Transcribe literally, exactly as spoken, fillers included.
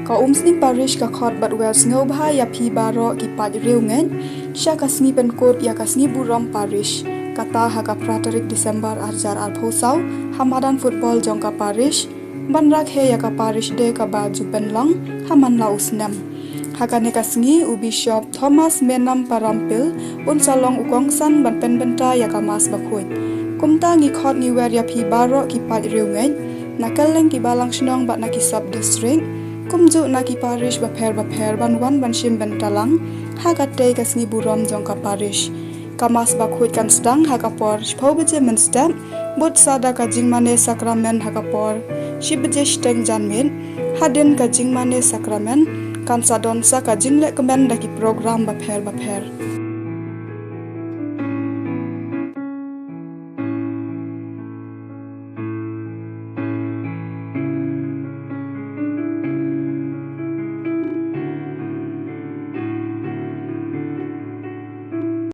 Ka Umsning Parish ka khot bad wer sngewbha ïa phi baroh ki paid riewngeit sha ka sngi pynkut ïa ka sngi burom parish, kata ha ka phra tarik December ar hajar arphew saw ha madan football jong ka parish, ban rakhe ïa ka parish day kaba ju pynlong ha man la u snem. Ha kane ka sngi u Bishop Thomas Menam Parampil un sa long u kongsan ban pynbynta ïa ka Mass bakhuid. Kumta ngi khot ngi wer ïa phi baroh ki paid riewngeit, na kylleng ki balang shnong bad na ki sub district, kumjuh na ki parish bapher bapher ban wan ban shim bynta lang ha katei ka sngi burom jong ka parish. Ka Mass bakhuid kan sdang ha ka por shiphew baje mynstep, bud sa da ka jingmane sakramen ha ka por shi baje shiteng janmiet. Hadien ka jingmane sakramen kan sa don sa ka jinglehkmen da ki program bapher bapher.